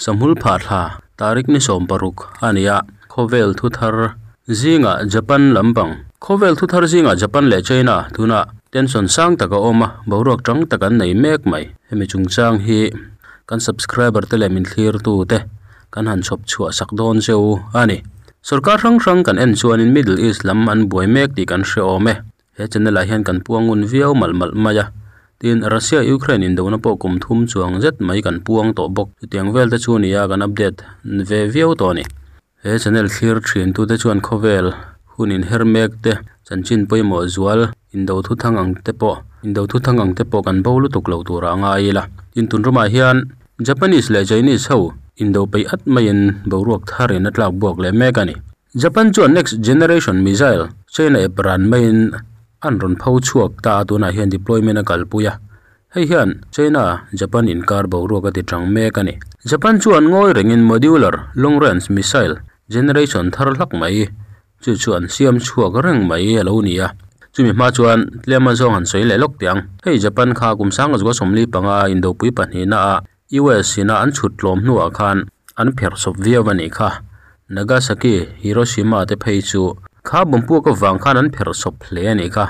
Sahmul phah thla tarik ni 16 a ni a, khawvel thu thar zingah Japan lampang khawvel thu thar zingah Japan leh China tunah tension sang tak a awm a, boruak tang tak an nei mek mai. Hemi chungchang hi kan subscriber te leh min thlir tu te kan han chhawp chhuah sak dawn che u a ni. Sorkar hrang hrang kan en chuanin Middle East lam an buai mek tih kan hre awm e. He channel ah hian kan puang ngun viau malh malh mai a, tin Russia Ukraine indona pawh kum thum chuang zet mai kan puang tawh bawk. Chutiang vel te chu nia kan update ve viau tawh a ni. He channel thlir thin tute chuan khawvel hun inher mek te chanchin pawimawh zual indo thu thang ang te pawh indo thu thang ang te pawh kan bo lutuk lo tur ah ngai ila. Tin tun ramah hian Japanese leh Chinese ho indo peih at maiin boruak thar in a tlak buak leh mek a ni. Japan chuan next generation missile China ep ran maiin an rawn pho chhuak ta a, tunah hian deployment a kalpui a. Hei hian China, Japan inkar boruak a ti tang mek a ni. Japan chuan ngawi rengin modular long range missile generation thar hlak mai chu chu an siam chhuak reng mai a lo ni a. Chumi hma chuan tlem a zawng han sawi leh lawk teh ang. Hei Japan kha kum sanga zual 45 indopui pahnihna ah US ina an chhut tlawm hnuah khan an pherh sawp viau a nih kha. Nagasaki, Hiroshima te phei chu kha bomb puak avang khan an pherh sawp hle a nih kha.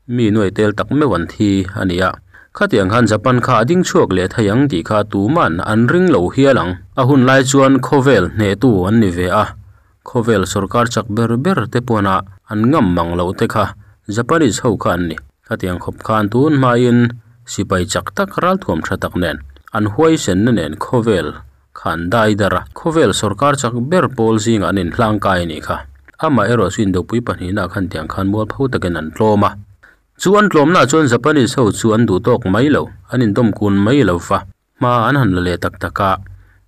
Mi nuai tel tak meuh an thi a ni a. Khatiang khan Japan kha a ding chhuak leh thei ang tih kha tuman an ring lo hial ang. A hun lai chuan khawvel hnehtu an ni ve a. Khawvel sorkar chak ber ber te pawna an ngam mang loh te kha Japanese ho kha an ni. Khatiang khawp khan tun hmain sipai chak tak ralthuam tha tak nen an huaisenna nen khawvel khan dai dar a. Khawvel sorkar chak ber pawl zingah an inhlangkai a nih kha. Amaherawh chu indopui pahnihna khan tiang khan mualpho takin an tlawm a. Chu an tlawmnaah chuan Japanese ho chu an duh tawk mai lo, an indawm kun mai lo va. Hma an han la leh tak tak a,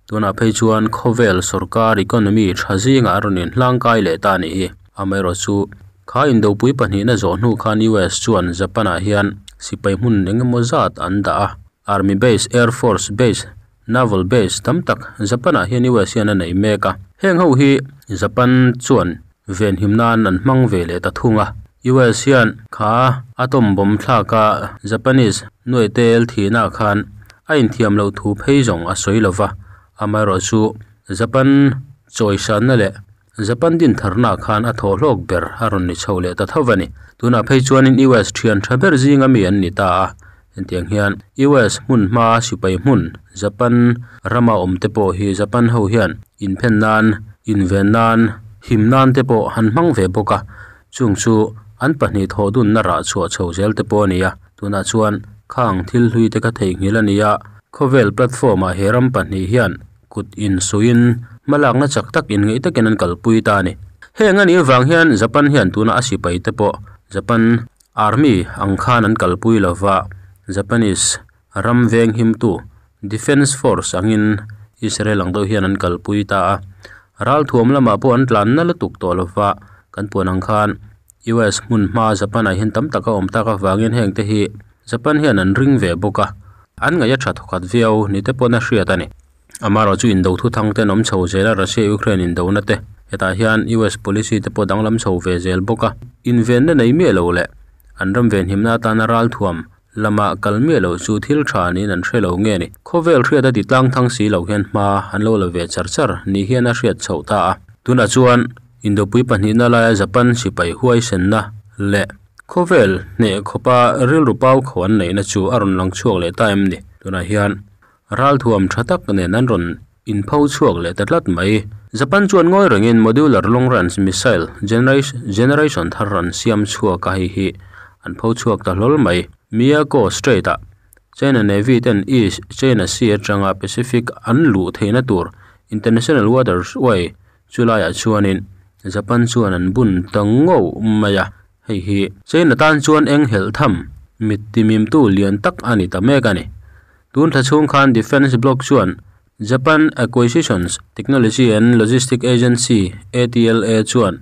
tunah phei chuan khawvel sorkar economy tha zingah a rawn inhlangkai leh ta a nih hi. Amaherawh chu kha indopui pahnihna zawh hnu khan US chuan Japan ah hian sipai hmun eng emaw zat an dah a, Army base, Air Force base, Naval base tam tak Japan ah hian US hian a nei mek a. Heng ho hi Japan chuan venhim nan an hmang ve leh ta thung a. US hian kha atom bomb thlak a Japanese nuai tel thihna khan a inthiam loh thu phei zawng a sawi lova. Amaherawh chu Japan chawisanna leh Japan din tharna khan a thawh hlawk ber a rawn ni chho leh ta tho a ni. Tunah phei chuanin US thian tha ber zinga mi an ni ta a. Hetiang hian US hmun hma sipai hmun Japan rama awm te pawh hi Japan ho hian inphen nan, inven nan, him nan te pawh han hmang ve bawk a. Chung chu an pahnih thawh dunna rah chhuah chho zel te pawh a ni a. Tunah chuan khang thil hlui te kha theihnghilh a ni a. Khawvel platform ah he ram pahnih hian kut insuiin hmalakna chak tak inngeih takin an kalpui ta a ni. Heng a nih avang hian Japan hian tuna a sipai te pawh Japan Army ang khan an kalpui lova, Japanese ram veng himtu Defence Force angin Israel ang deuh hian an kalpui ta a. Ralthuam lamah pawh an tlan na lutuk tawh lova, kan puan ang khan US hmun hma Japan ah hian tam tak a awm tak avangin heng te hi Japan hian an ring ve bawk a, an ngaih a tha thawkhat viau ni te pawn a hriat a ni. Amaherawh chu indo thu thang ten awm chho zel a, Russia Ukraine indona te, hetah hian US policy te pawh danglam chho ve zel bawk a. Invenna nei miah lo leh an ram venhimna atana ralthuam lama kal miah lo chu thil tha niin an hre lo nge ni. Khawvel hriat a ti tlang thang si lo hian hma an lo la ve char char ni hian a hriat chhoh ta a. Tunah chuan indopui pahnihna laia Japan sipai huaisenna leh khawvel hneh khawpa rilru pau kho an neihna chu a rawn lang chhuak leh ta em ni. Tunah hian Ralthuam tha tak nen an rawn inpho chhuak leh ta tlat mai. Japan chuan ngawi rengin modular long range missile generation thar an siam chhuak a, hei hi an pho chhuak ta hlawl mai. Miyako Strait ah China Navy ten East China Sea atanga Pacific an luh theihna tur International Waters Way chu laiah chuanin Japan chuan an bun ta ngauh mai a, hei hi China tan chuan eng helh tham mit timimtu lian tak a ni ta mek a ni. Tun thla chhung khan Defence Bloc chuan Japan Acquisitions Technology and Logistic Agency, ATLA, chuan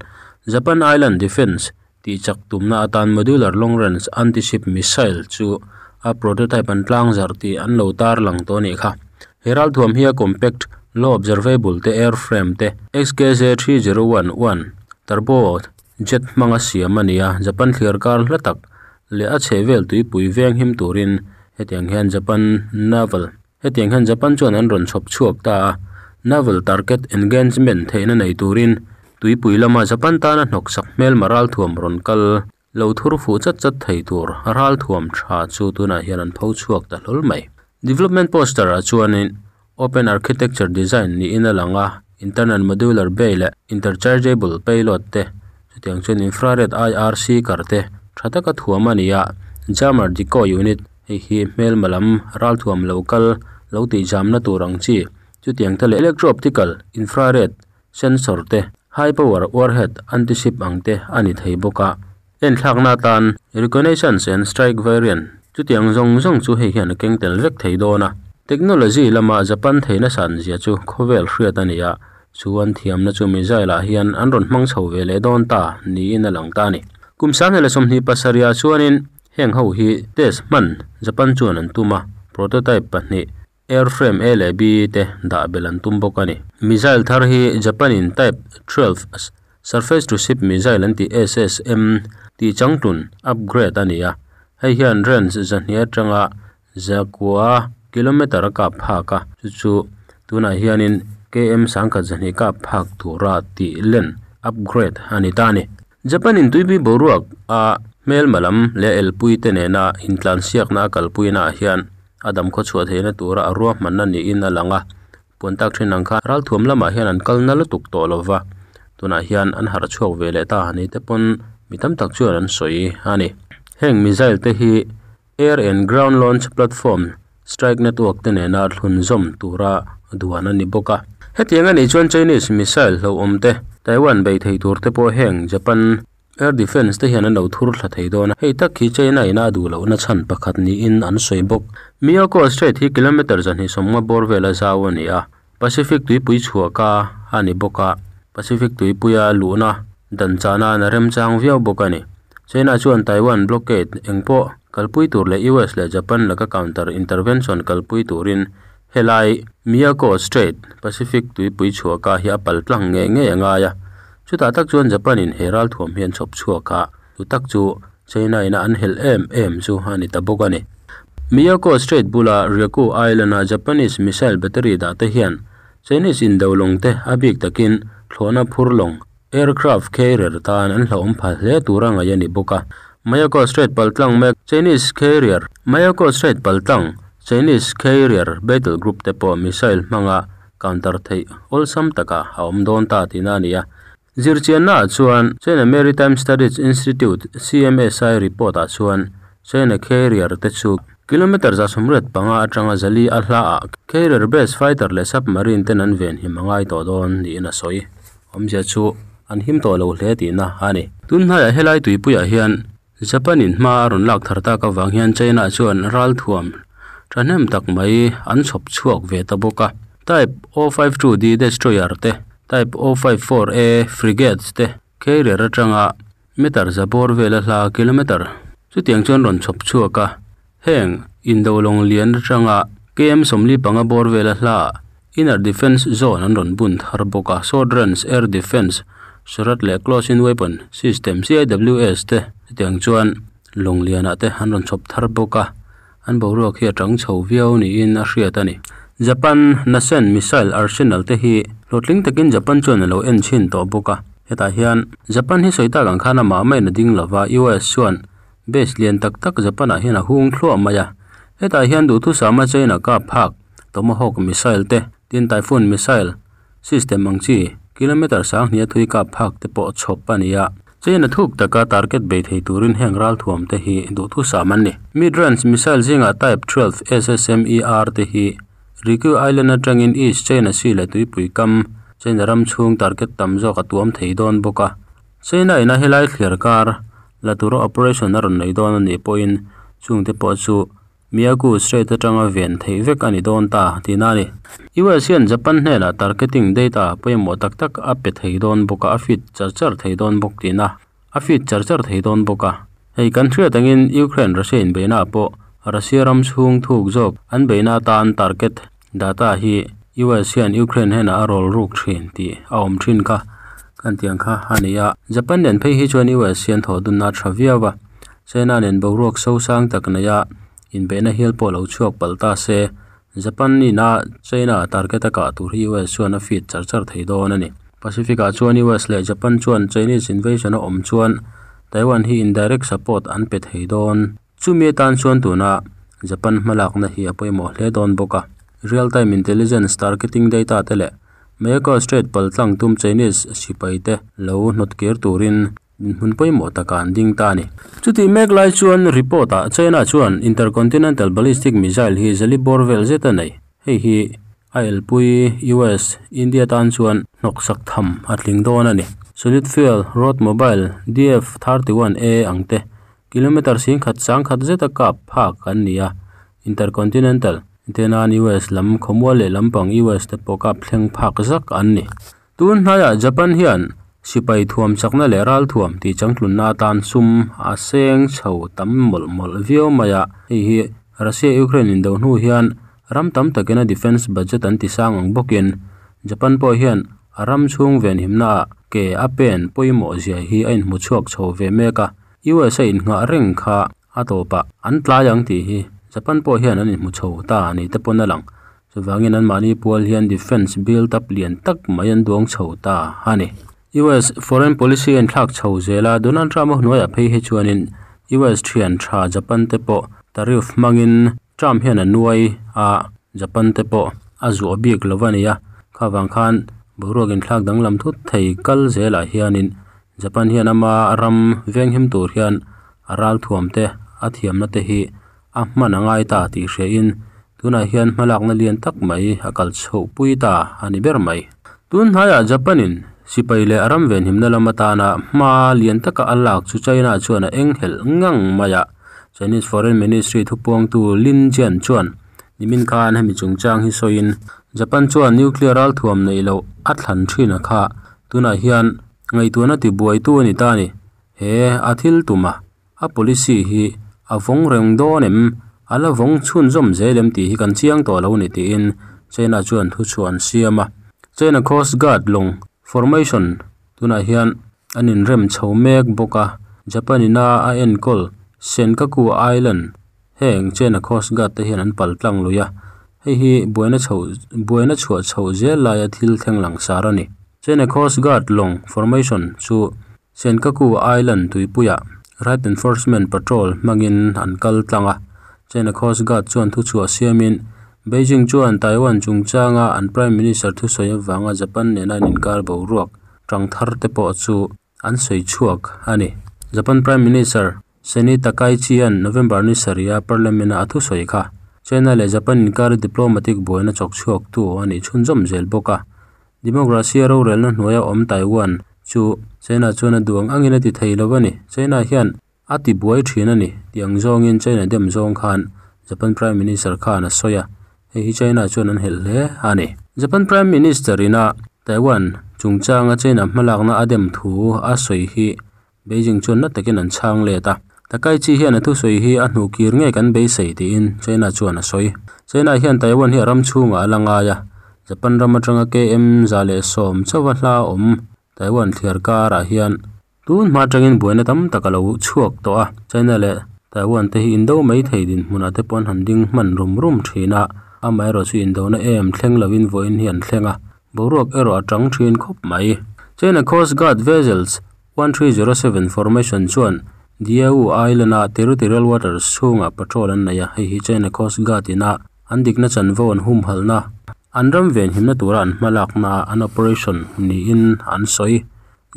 Japan Island Defence tih chak tumna atan modular long-range anti-ship missile chu a prototype an tlangzarh tih an lo tarlang tawh a nih kha. He ralthuam hi a compact, low observable te airframe te XKZ-3011 turbo jet hmanga siam a ni a, Japan thliar kar hla tak leh a chhehvel tuipui veng him turin hetiang hian Japan Naval hetiang hian Japan chuan an rawn chhawp chhuak ta a. Naval Target Engagement theihna nei turin tuipui lama Japan tana hnawksak hmelma ralthuam rawn kal lo thur fuh chat chat thei tur ralthuam tha chu tunah hian an pho chhuak ta hlawl mai. Development poster ah chuanin open architecture design niin a lang a internal modular bay leh interchangeable payload te chutiang chuan infrared IR seeker te tha taka thuam a ni a jammer decoy unit hei hi hmelma lam ralthuam lo kal lo tih zam na tur ang chi chutiang te leh electro optical infrared sensor te high power warhead anti ship ang te a ni thei bawk a enthlakna atan reconnaissance and strike variant chutiang zawng zawng chu hei hian a keng tel vek thei dawn a technology lama Japan theihna san zia chu khawvel hriat a ni a chuan thiamna chu missile ah hian an rawn hmang chho ve leh dawn ta niin a lang ta a ni kum sanghnih leh 27 ah chuanin heng ho hi test hman Japan chuan an tum a prototype pahnih airframe A leh B te dah belh an tum bawk a ni missile thar hi Japan in type 12 surface to ship missile an tih S_S_M tih changtlun upgrade a ni a hei hian range zahnih atanga zakua kilometer a kap phak a chu chu tunah hianin km sangkhat zahnih kap phak tura tih len upgrade a ni ta a ni Japan in tuipui boruak a hmelma lam leh elpui te nena intlan siakna a kalpui naah hian a dam khaw chhuah theihna tura a ruahmanna niin a lang a puan tak then ang kha ralthuam lamah hian an kal na lutuk tawh lova tunah hian an harh chhuak ve leh ta ni te pawn mi tam tak chuan an sawi a ni heng missile te hi air and ground launch platform strike network te nena thlun zawm tura duan a ni bawk a hetiang anih chuan Chinese missile hlauhawm te Taiwan bei thei tur te pawh heng Japan air defence te hian an lo thur thla thei dawn a hei tak hi China in a duh lohna chhan pakhat niin an sawi bawk Miyako Strait hi kilometer 250 bawr vela zau a ni a Pacific tuipui chhuah ka a ni bawk a Pacific tuipuia luhna dan chana an remchang viau bawk a ni China chuan Taiwan blockade engpawh kalpui tur leh US leh Japan laka counter intervention kalpui turin helai Miyako Strait Pacific tuipui chhuah ka hi a pal tlang nge nge angai a chutah tak chuan Japan in he ralthuam hian chhawp chhuak a chu tak chu China in a an helh em em chu a ni ta bawk a ni Miyako Strait bula Ryukyu Island a Japanese missile battery dah te hian Chinese indolawng te a bik takin thlawhna phur lawng aircraft carrier tan an hlauhawm phal hle tura ngaih a ni bawk a Miyako Strait paltlang mek Chinese carrier Miyako Strait paltlang Chinese carrier battle group te pawh missile hmanga counter theih awlsam taka a awm dawn ta tihna a ni a zirchianna ah chuan China Maritime Studies Institute C_M_S_I report ah chuan China carrier te chu kilometer 185 atanga 400 a hla ah carrier base fighter leh submarine ten an ven him angai tawh dawn niin a sawi awmzia chu an him tawh lo hle tihna a ni tun hnaiah helai tuipuiah hian Japan in hma a rawn lak thar tak avang hian China chuan ralthuam thahnem tak mai an chhawp chhuak ve ta bawk a type 052D destroyer te type 054A frigates te carrier atanga meter za bawr vela hla kilometer chutiang chuan rawn chhawp chhuak a heng indolawng lian atanga km 45 bawr vela hla inner defence zone an rawn bun thar bawk a short range air defence SHORAD leh close in weapon system C_I_W_S te chutiang chuan lawng lianah te an rawn chhawp thar bawk a an boruak hi a tang chho viau niin a hriat a ni Japan nascent missile arsenal te hi hlawhtling takin Japan chuan a lo en chhin tawh bawk a hetah hian Japan hi sawi tak ang khan amah maiin a ding lova US chuan base lian tak tak Japan ah hian a hung thluah mai a hetah hian duhthusama China kap phak Tomahawk missile te tin Typhoon missile system ang chi kilometer 1000 a thui kap phak te pawh chhawp a ni a China thuk taka target bei thei turin heng ralthuam te hi duhthusam an ni mid range missile zingah type 12 SSMER te hi Ryukyu Island atangin East China Sea leh tuipui kam China ram chhung target tam zawk a tuam thei dawn bawk a China in a helai thliar kar la tura operation a rawn nei dawn a nih pawhin chung te pawh chu Miyako Strait atanga ven theih vek a ni dawn ta tihna a ni US hian Japan hnenah targeting data pawimawh tak tak a pe thei dawn bawk a a feed char char thei dawn bawk tihna a feed char char thei dawn bawk a hei kan hriat angin Ukraine Russia in beihna ah pawh Russia ram chhung thuk zawk an beihna atan target data hi US hian Ukraine hnenah a rawl ruk thin tih a awm thin kha kan tiang kha a ni a Japan nen phei hi chuan US hian thawh dunna a tha viau a China nen boruak so sang tak nei a inbeihna hial pawh lo chhuak palh ta se. Japan ina China target a kah tur hi US chuan a feed char char thei dawn a ni. Pacific ah chuan US leh Japan chuan Chinese invasion a awm chuan Taiwan hi indirect support an pe thei dawn. Chumi atan chuan tuna Japan hmalakna hi a pawimawh hle dawn bawk a. Real time intelligence targeting data te leh Miyako Strait paltlang tum Chinese sipai te lo hnawt kir turin dinhmun pawimawh takah an ding ta a ni. Chutih mek lai chuan report ah China chuan intercontinental ballistic missile hi zali bawr vel zet a nei. Hei hi a elpui US, India tan chuan hnawksak tham a tling dawn a ni. Solid fuel, road mobile, DF 31 A ang te kilometre 10,000 sangkhat zeta kap phak an ni a, intercontinental tenan US lam khawmual leh lampang US te pawh kap thleng phak zak an ni. Tun hnaiah Japan hian sipai thuam chakna leh ral thuam tih changtlunna atan sum a seng chho tam mawlh mawlh viau mai a, hei hi Russia Ukraine indo hnu hian ram tam takin a defence budget an ti sang ang bawkin Japan pawh hian a ram chhung venhimna ah ke a pen pawimawh zia hi a inhmu chhuak chho ve mek a, US a innghah reng kha a tawpah an tlai ang tih hi Japan pawh hian an inhmu chho ta a ni te pawn a lang. Chuvangin anmahni pual hian defence build up lian tak mai an duang chho ta a ni. US foreign policy a inthlak chho zel a, Donald Trump a hnuaiah phei hi chuanin US thian tha Japan te pawh tariff hmangin Trump hian a nuai a, Japan te pawh a zuah bik lo a ni a. Kha vang khan boruak inthlak danglam thut thei kal zelah hianin Japan hian ama ram venghim tur hian a ralthuam te a thiamna te hi a hman a ngai ta tih hriain tunah hian hmalakna lian tak mai a kal chhoh pui ta a ni ber mai. Tun hnaiah Japan-in sipai leh a ram venhimna lam atana hma lian taka a lak chu China chuan a eng helh ngang mai a. Chinese Foreign Ministry thupuangtu Lin Jian chuan nimin khan hemi chungchang hi sawiin Japan chuan nuclear ralthuam neih loh a thlan thin a kha tunah hian ngaihtuahna tibuaitu a ni ta a ni. He a thil tuma a policy hi a vawng reng dawn em? A la vawng chhunzawm zel em tih hi kan chiang tawh lo a ni tiin China chuan thuchhuah an siam a. China Coast Guard lawng formation tunah hian an inrem chho mek bawk a, Japan ina a enkawl Senkaku Island heng China Coast Guard te hian an pal tlang lui a, hei hi buaina chhoh buaina chhuah chhoh zel laia thil thleng langsar a ni. China Coast Guard lawng formation chu Senkaku Island tuipuiah Right Enforcement Patrol hmangin an kal tlang a, China Coast Guard chuan thuchhuah siamin Beijing chuan Taiwan chungchanga an Prime Minister thusawi avanga Japan nena an inkar boruak tang thar te pawh chu an sawi chhuak a ni. Japan Prime Minister Seni Takaichi-a'n November ni sarih a Parliament-a a thusawi kha China leh Japan inkar diplomatic buaina chawk chhuaktu a nih chhunzawm zel bawk a. Democracy a rorelna hnuaia awm Taiwan chu China chuan a duh ang angin a ti thei lo a ni. China hian a ti buai thin a ni tih ang zawngin China dem zawng khan Japan Prime Minister khan a sawi a, hei hi China chuan an helh hle a ni. Japan Prime Minister ina Taiwan chungchanga China hmalakna a dem thu a sawi hi Beijing chuan na takin an chhang let a, Takaichi hian a thusawi hi a hnuh kir ngei kan beisei tiin China chuan a sawi. China hian Taiwan hi a ram chhungah a la ngai a, Japan ram atanga KM 110 chauha hla awm Taiwan thliar karah hian tun hma atangin buaina tam tak a lo chhuak tawh a, China leh Taiwan te hi indo mai thei dinhmunah te pawh an han ding hman rum rum thin a, amaherawhchu indona em thleng lovin vawiin hi an thleng a, boruak erawh a tang thin khawp mai. China Coast Guard vessels 1307 formation chuan Diaoyu Island-a territorial waters chhungah patrol an nei a, hei hi China Coast Guard ina an dikna chanvo an humhalhna, an ram venhimna tura an hmalakna an operation niin an sawi.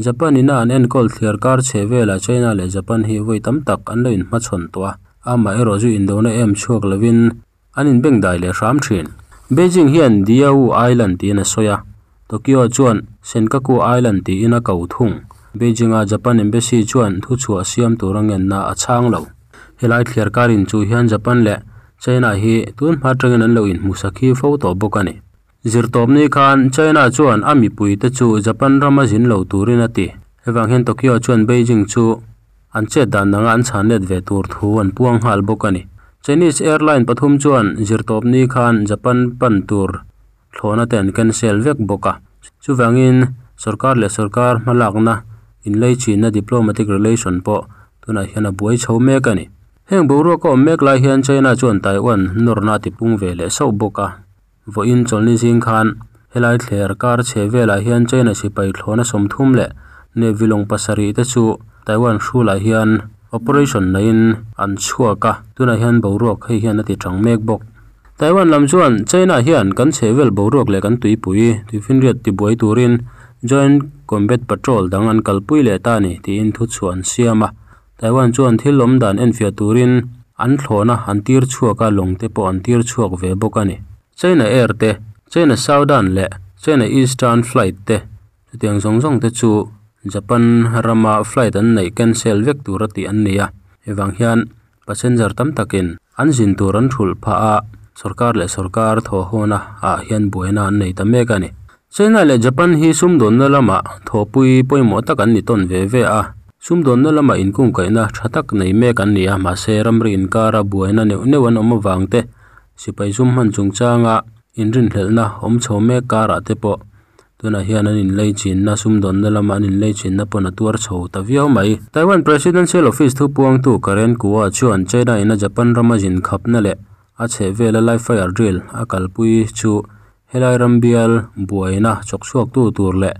Japan ina an enkawl thliar kar chhe velah China leh Japan hi vawi tam tak an lo inhmachhawn tawh a, amaherawh chu indona em chhuak lovin An inbengdai leh hram thin. Beijing hian Diaoyu Island tiin a sawi a, Tokyo chuan Senkaku Island tiin a ko thung. Beijing-a Japan Embassy chuan thuchhuah siam tura ngenna a chhang lo. Helai thliar kar inchuh hian Japan leh China hi tun hma atangin an lo inhmusak hi fo tawh bawk a ni. Zirtawpni khan China chuan a mipuite chu Japan rama zin lo turin a ti. Hevang hian Tokyo chuan Beijing chu an chet dan danga an chhan let ve tur thu an puang nghal bawk a ni. Chinese airline pathum chuan zirtawpni khan Japan pan tur thlawhna te an cancel vek bawk a. Chuvangin sorkar leh sorkar hmalakna inlei chinna diplomatic relation pawh tunah hian a buai chho mek a ni. Heng boruak a awm mek lai hian China chuan Taiwan nawrna a tipung ve leh sauh bawk a. Vawiin chawlhni zing khan helai thler kar chhe velah hian China sipai thlawhna 30 leh navy lawng 7 te chu Taiwan hrulah hian operation neiin an chhuak a, tunah hian boruak hei hian a ti tang mek bawk. Taiwan lam chuan China hian kan chhehvel boruak leh kan tuipui tuifinriat tibuai turin Joint Combat Patrol dang an kalpui leh ta a ni tiin thuchhuah an siam a. Taiwan chuan thil awm dan enfiah turin an thlawhna an tir chhuak a, lawng te pawh an tir chhuak ve bawk a ni. China Air te, China Southern leh China Eastern flight te chutiang zawng zawng te chu Japan rama flight an neih cancel vek tur a tih an ni a, hei vang hian passenger tam takin an zin tur an thulh phah a, sorkar leh sorkar thawhhawna ah hian buaina an nei ta mek a ni. China leh Japan hi sumdawnna lamah thawhpui pawimawh tak an ni tawn ve ve a, sumdawnna lamah inkungkaihna tha tak nei mek an ni a, mahse ramri inkara buaina neuh neuh an awm avang te sipai zum hman chungchanga inrinhlelhna awm chho mek karah te pawh tunah hian an inlei chinna sumdawnna lama an inlei chinna pawn a tuar chho ta viau mai. Taiwan Presidential Office thupuangtu Karen Kuo chuan China in a Japan rama zin khapna leh a chhehvela live fire drill a kalpui chu helai ram bial buaina chawk chhuaktu tur leh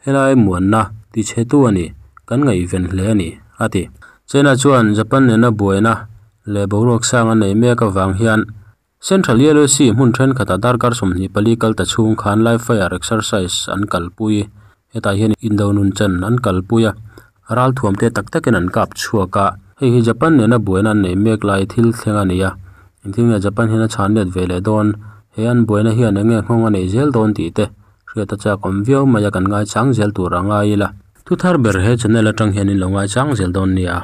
helai muanna tichhetu a ni, kan ngaihven hle a ni, a ti. China chuan Japan nena buaina leh boruak sang a nei mek avang hian Central Yellow Sea hmun thenkhatah darkar 24 kal ta chhung khan live fire exercise an kalpui. Hetah hian indo nun chan an kalpui a, ral thuam te tak takin an kap chhuak a. Hei hi Japan nena buaina an nei mek lai thil thleng a ni a, engtin nge Japan hian a chhan let ve leh dawn, he an buaina hian eng nge nghawng a nei zel dawn tih te hriat a chak awm viau mai a, kan ngaichang zel tur a ngai ila. Thu thar ber he channel atang hian in lo ngaichang zel dawn nia.